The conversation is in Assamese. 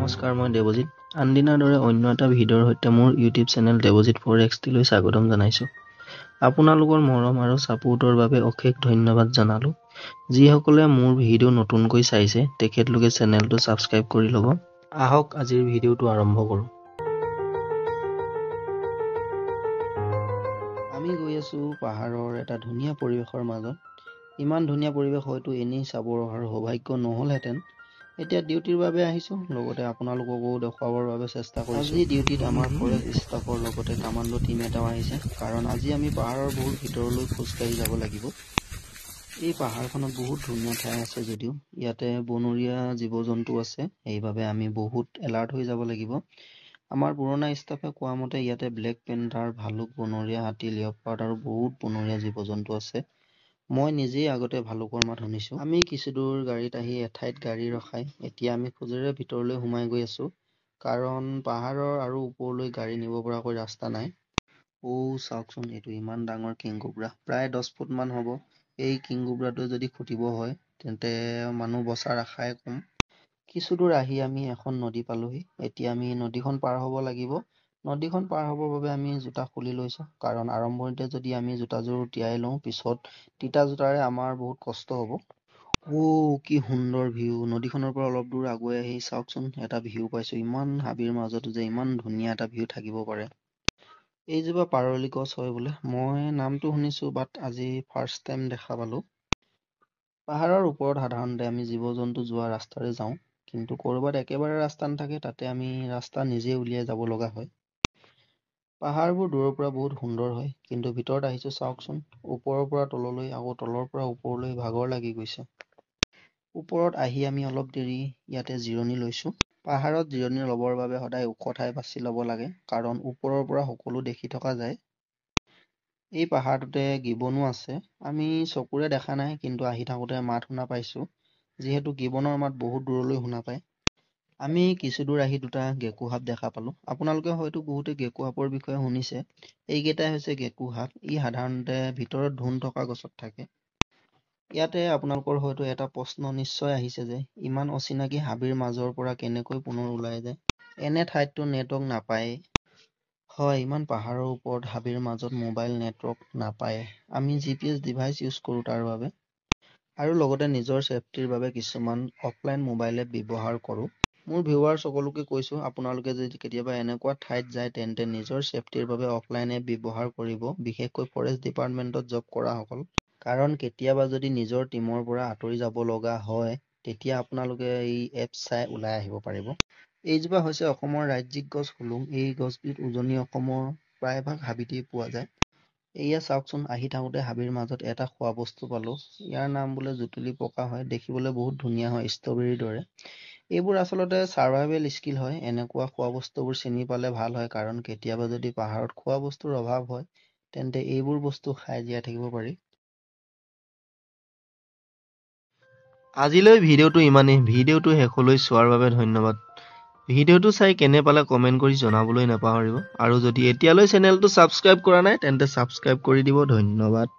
নমস্কাৰ, মই দেৱজিত। আনদিনাৰ দৰে অন্য এটা ভিডিঅ'ৰ সৈতে মোৰ ইউটিউব চেনেল দেৱজিত 4XTলৈ স্বাগতম জনাইছোঁ। আপোনালোকৰ মৰম আৰু ছাপোৰ্টৰ বাবে অশেষ ধন্যবাদ জনালোঁ। যিসকলে মোৰ ভিডিঅ' নতুনকৈ চাইছে, তেখেতলোকে চেনেলটো ছাবস্ক্ৰাইব কৰি ল'ব। আহক, আজিৰ ভিডিঅ'টো আৰম্ভ কৰোঁ। আমি গৈ আছোঁ পাহাৰৰ এটা ধুনীয়া পৰিৱেশৰ মাজত। ইমান ধুনীয়া পৰিৱেশ হয়তো এনেই চাবৰ অহাৰ সৌভাগ্য নহ'লহেঁতেন। এতিয়া ডিউটিৰ বাবে আহিছোঁ, লগতে আপোনালোককো দেখুৱাবৰ বাবে চেষ্টা কৰিছোঁ। আজি ডিউটিত আমাৰ ফৰেষ্ট ষ্টাফৰ লগতে কামাণ্ডো টীম এটাও আহিছে, কাৰণ আজি আমি পাহাৰৰ বহুত ভিতৰলৈ খোজকাঢ়ি যাব লাগিব। এই পাহাৰখনত বহুত ধুনীয়া ঠাই আছে যদিও ইয়াতে বনৰীয়া জীৱ জন্তু আছে, সেইবাবে আমি বহুত এলাৰ্ট হৈ যাব লাগিব। আমাৰ পুৰণা ষ্টাফে কোৱা মতে ইয়াতে ব্লেক পেন্থাৰ, ভালুক, বনৰীয়া হাতী, লিঅ'পাৰ্ড আৰু বহুত বনৰীয়া জীৱ জন্তু আছে। মই নিজেই আগতে ভালুকৰ মাত শুনিছোঁ। আমি কিছুদূৰ গাড়ীত আহি এঠাইত গাড়ী ৰখাই এতিয়া আমি খোজেৰে ভিতৰলৈ সোমাই গৈ আছোঁ, কাৰণ পাহাৰৰ আৰু ওপৰলৈ গাড়ী নিব পৰাকৈ ৰাস্তা নাই। অ' চাওকচোন, এইটো ইমান ডাঙৰ কিং কোব্ৰা, প্ৰায় 10 ফুটমান হ'ব। এই কিং কোব্ৰাটোৱে যদি খুটিব হয়, তেন্তে মানুহ বচাৰ আশাই কম। কিছুদূৰ আহি আমি এখন নদী পালোহি। এতিয়া আমি নদীখন পাৰ হ'ব লাগিব। নদীখন পাৰ হ'বৰ বাবে আমি জোতা খুলি লৈছোঁ, কাৰণ আৰম্ভণিতে যদি আমি জোতাযোৰ তিয়াই লওঁ, পিছত তিতা জোতাৰে আমাৰ বহুত কষ্ট হ'ব। অ' কি সুন্দৰ ভিউ! নদীখনৰ পৰা অলপ দূৰ আগুৱাই আহি চাওকচোন, এটা ভিউ পাইছোঁ। ইমান হাবিৰ মাজতো যে ইমান ধুনীয়া এটা ভিউ থাকিব পাৰে! এইজোপা পাৰলি গছ হয় বোলে। মই নামটো শুনিছোঁ, বাট আজি ফাৰ্ষ্ট টাইম দেখা পালোঁ। পাহাৰৰ ওপৰত সাধাৰণতে আমি জীৱ জন্তু যোৱা ৰাস্তাৰে যাওঁ, কিন্তু ক'ৰবাত একেবাৰে ৰাস্তা নাথাকে, তাতে আমি ৰাস্তা নিজে উলিয়াই যাব লগা হয়। পাহাৰবোৰ দূৰৰ পৰা বহুত সুন্দৰ হয়, কিন্তু ভিতৰত আহিছোঁ, চাওকচোন, ওপৰৰ পৰা তললৈ, আকৌ তলৰ পৰা ওপৰলৈ, ভাগৰ লাগি গৈছে। ওপৰত আহি আমি অলপ দেৰি ইয়াতে জিৰণি লৈছোঁ। পাহাৰত জিৰণি ল'বৰ বাবে সদায় ওখ ঠাই বাছি ল'ব লাগে, কাৰণ ওপৰৰ পৰা সকলো দেখি থকা যায়। এই পাহাৰটোতে গিবনো আছে। আমি চকুৰে দেখা নাই, কিন্তু আহি থাকোঁতে মাত শুনা পাইছোঁ, যিহেতু গিবনৰ মাত বহুত দূৰলৈ শুনা পায়। আমি কিছুদূৰ আহি দুটা গেকু সাপ দেখা পালোঁ। আপোনালোকে হয়তো বহুতে গেকু সাপৰ বিষয়ে শুনিছে। এইকেইটাই হৈছে গেকু সাপ। ই সাধাৰণতে ভিতৰত ধোন থকা গছত থাকে। ইয়াতে আপোনালোকৰ হয়তো এটা প্ৰশ্ন নিশ্চয় আহিছে যে ইমান অচিনাকি হাবিৰ মাজৰ পৰা কেনেকৈ পুনৰ ওলাই যায়? এনে ঠাইততো নেটৱৰ্ক নাপায়েই। হয়, ইমান পাহাৰৰ ওপৰত হাবিৰ মাজত মোবাইল নেটৱৰ্ক নাপায়। আমি GPS device use কৰোঁ তাৰ বাবে আৰু লগতে নিজৰ ছেফটিৰ বাবে কিছুমান অফলাইন মোবাইল এপ ব্যৱহাৰ কৰোঁ। মোৰ ভিউৱাৰ্ছ সকলোকে কৈছোঁ, আপোনালোকে যদি কেতিয়াবা এনেকুৱা ঠাইত যায়, তেন্তে নিজৰ ছেফটিৰ বাবে অফলাইন এপ ব্যৱহাৰ কৰিব, বিশেষকৈ ফৰেষ্ট ডিপাৰ্টমেণ্টত জব কৰাসকল, কাৰণ কেতিয়াবা যদি নিজৰ টীমৰ পৰা আঁতৰি যাব লগা হয়, তেতিয়া আপোনালোকে এই এপ চাই ওলাই আহিব পাৰিব। এইজোপা হৈছে অসমৰ ৰাজ্যিক গছ হুলুং। এই গছবিধ উজনি অসমৰ প্ৰায়ভাগ হাবিতেই পোৱা যায়। এয়া চাওকচোন, আহি থাকোঁতে হাবিৰ মাজত এটা খোৱা বস্তু পালোঁ। ইয়াৰ নাম বোলে জুতুলি পকা হয়। দেখিবলৈ বহুত ধুনীয়া হয়, ষ্ট্ৰবেৰীৰ দৰে। এইবোৰ আচলতে ছাৰ্ভাইভেল স্কিল হয়। এনেকুৱা খোৱা বস্তুবোৰ চিনি পালে ভাল হয়, কাৰণ কেতিয়াবা যদি পাহাৰত খোৱা বস্তুৰ অভাৱ হয়, তেন্তে এইবোৰ বস্তু খাই জীয়াই থাকিব পাৰি। আজিলৈ ভিডিঅ'টো ইমানেই। ভিডিঅ'টো শেষলৈ চোৱাৰ বাবে ধন্যবাদ। ভিডিঅ'টো চাই কেনে পালে কমেণ্ট কৰি জনাবলৈ নাপাহৰিব আৰু যদি এতিয়ালৈ চেনেলটো ছাবস্ক্ৰাইব কৰা নাই, তেন্তে ছাবস্ক্ৰাইব কৰি দিব। ধন্যবাদ।